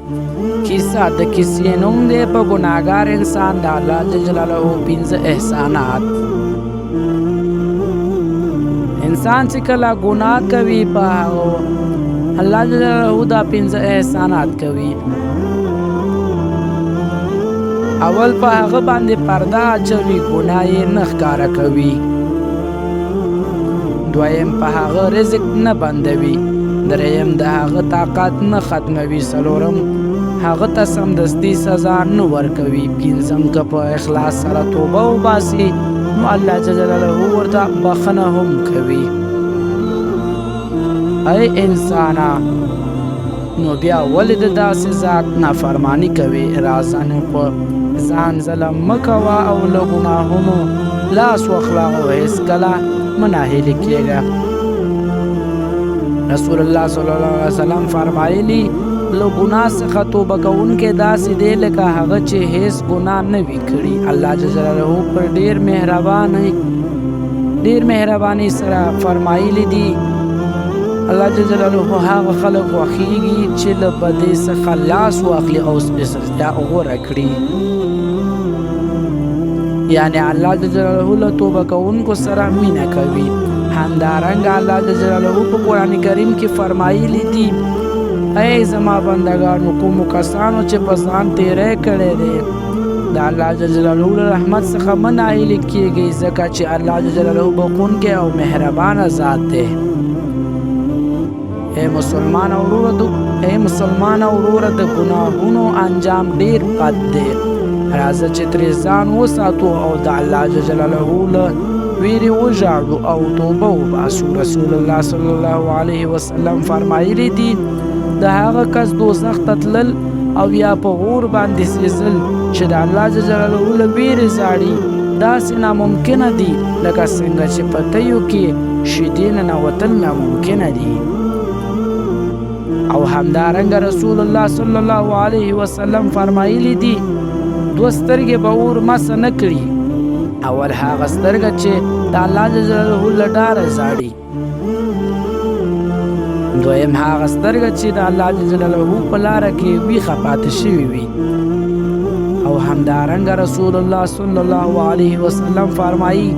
کیسه د کیسې نوم دی په ګناهګار انسان د الله جل جلاله پنځه احسانات. انسان چې کله ګناه کوي په هغه الله جل جلاله دا پنځه احسانات کوي. اول په هغه باندې پرده اچوي، ګناه یې نه ښکاره کوي. دویم په هغه رزق نه بندوي. دریم د هغه طاقت نه ختموي. څلورم هغه ته سمدستي سزا نه ورکوي. پنځم که په اخلاص سره توبه وباسي نو الله جل جلاله ورته بخښنه هم کوي. ای انسانه، نو بیا ولې د داسې ذات نافرمانی کوي؟ راځه نو په ځان ظلم مه کوه او له ګناهونو لاس واخله او هېڅکله مه ناهیلې کېږه. رسول الله صلی الله علیه وسلم فرمایلی، له ګناه څخه توبه کوونکی داسې دی لکه هغه چې هېڅ ګناه نه وي کړي. الله جل جلاله پر ډېر مهرباني سره فرمایلی دي، الله جل جلاله هغه خلک خوښیږي چې له بدۍ څخه لاس واخلي او سپېڅلتیا غوره کړي. یعنی الله جل جلاله له توبه کوونکو سره مینه کوي. همدارنګه الله جل جلاله په قرآن کریم کې فرمایلی دي، ای زما بندګانو، کومو کسانو چې په ځان تیری کړی دی د الله جل جلاله له رحمت څخه مه ناهیلي کیږئ، ځکه چې الله جل جلاله بخښونکی او مهربانه ذات دی. ای مسلمان وروره، د ګناهونو انجام ډیر بد دی. راځه چې ترې ځان وساتو او د الله جل جلاله له ویرې وژاړو او توبه وباسو. رسول الله صلی الله علیه وسلم فرمایلی دي، د هغه کس دوزخ ته تلل او یا په اور باندې سېځل چې د الله جل جلاله له ویرې ژاړي داسې ناممکنه دي لکه څنګه چې په تیو کې شیدې ننوتل ناممکنه دي. او همدارنګه رسول الله صلی الله علیه وسلم فرمایلی دي، دوه سترګې به اور مسه نه کړي. اول هغه سترګه چې د الله جل جلاله له ډاره ژاړي، دویم هغه سترګه چې د الله جل جلاله په لاره کې ویښه پاتې شوې وي. او همدارنګه رسول الله صلی الله علیه وسلم فرمایي،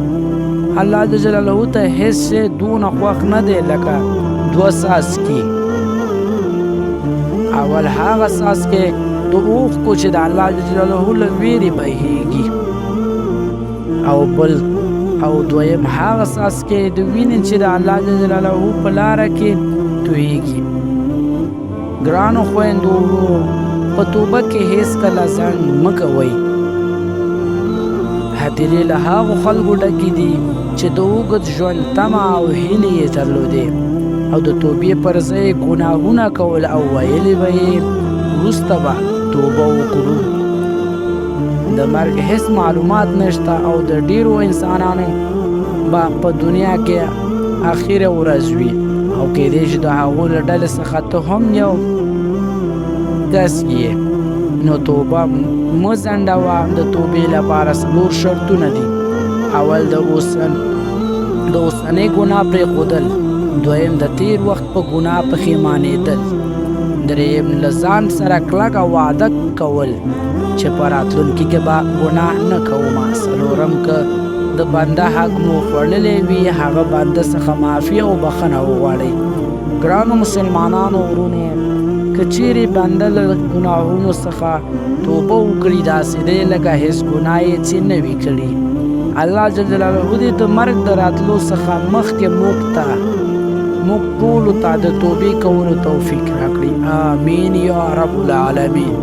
الله جل جلاله ته هیڅ شی دونه خوښ نه دی لکه دوه څاڅکي. اول هغه څاڅکی د اوښکو چې د الله جل جلاله له ویرې بهیږي، او بل او دویم هغه څاڅکی د وینې چې د الله جل جلاله په لاره کې تویږي. ګرانو خویندو وروڼو، په توبه کې هېڅکله ځنډ مه کوئ. هدیرې له هغو خلکو ډکې دي چې د اوږد ژوند تمه او هیلې یې درلودې او د توبې پر ځای ګناهونه کول او ویلې به یې وروسته به توبه وکړو. د مرګ هیڅ معلومات نشته او د ډیرو انسانانو به په دنیا کې اخیره ورځ وي، او کیدای شي د هغو له ډلې څخه ته هم یو کس یې. نو توبه مه ځنډوه. د توبې لپاره څلور شرطونه دي. اول د اوسنۍ ګناه پرېښودل، دویم د تیر وخت په ګناه پښیمانېدل، دریم له ځان سره کلکه وعده کول چې په راتلونکي کې به ګناه نه کوم، څلورم که د بنده حق مو خوړلی وي هغه بنده څخه معافي او بخښنه وغواړئ. ګرانو مسلمانانو ورونو، که چیرې بنده له ګناهونو څخه توبه وکړي داسې دی لکه هیڅ ګناه یې چې نه وي کړي. الله جل جلاله دې د مرګ د راتلو څخه مخکې موږ ټولو ته د توبې کولو توفیق راکړي. آمین یا رب العالمین.